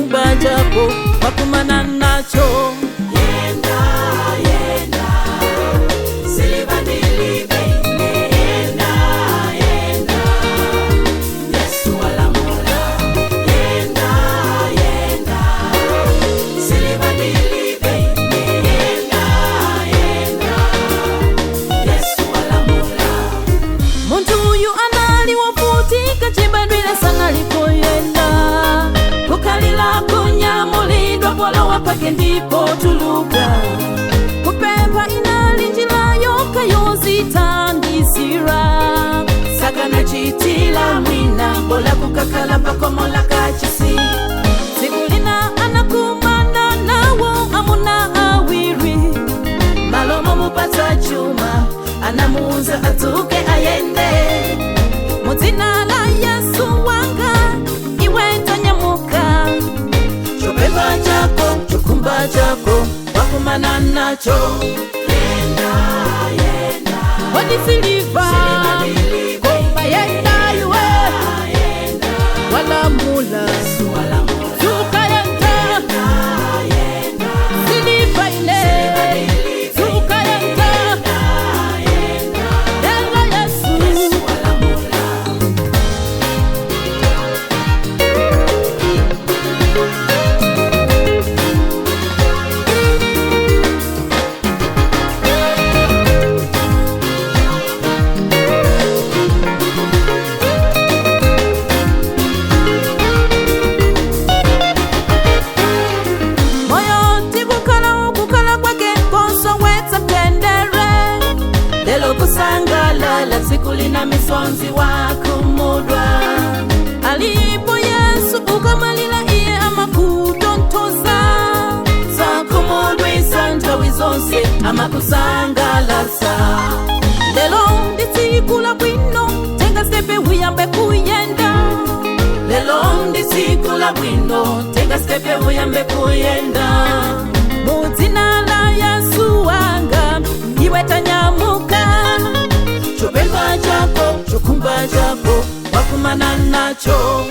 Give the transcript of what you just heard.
Chokhumba chako wakumana nacho. Yenda, yenda, siliva ndilibe ine. Yenda, yenda, Yesu walamula. Yenda, yenda, siliva ndilibe ine. Yenda, yenda, Yesu walamula. Muntu uyu anali wovutika chibadwire sanalikoyenda, kukalila kunyamulidwa polowa pake ndipo tuluka kupempha inali njira yokha yozithandizira. Sakana chitila mwina bola kukakhala pakomola kachisi. Tsiku lina anakumana nawo amuna awiri, malomo mupatsa chuma anamuuza adzuke ayende. Mudzina la Yesu wanga iwe tanyamuka. Chopempha chako, chokhumba chako wakumana nacho. Yenda, yenda, Kodi siliva koma yenda iwe walamula. Zuka yenda, siliva ine. Zuka yenda, yenda Yesu. Moyo tikukhala ukukhala kwake kosowetsa mtendere. Lelo kusangalala, tsiku lina misonzi wakumudwa. Alipo Yesu ukamalira iye amakutonthoza. Sakumudwisa nthawi zonse amakusangalatsa. Lelo ndi tsiku labwino, tenga stepe uyambe kuyenda. Lelo ndi tsiku labwino, tenga stepe uyambe kuyenda. Mudzina la Yesu wanga iwe tanyamuka. Chopempha chako, chokhumba chako wakumana nacho.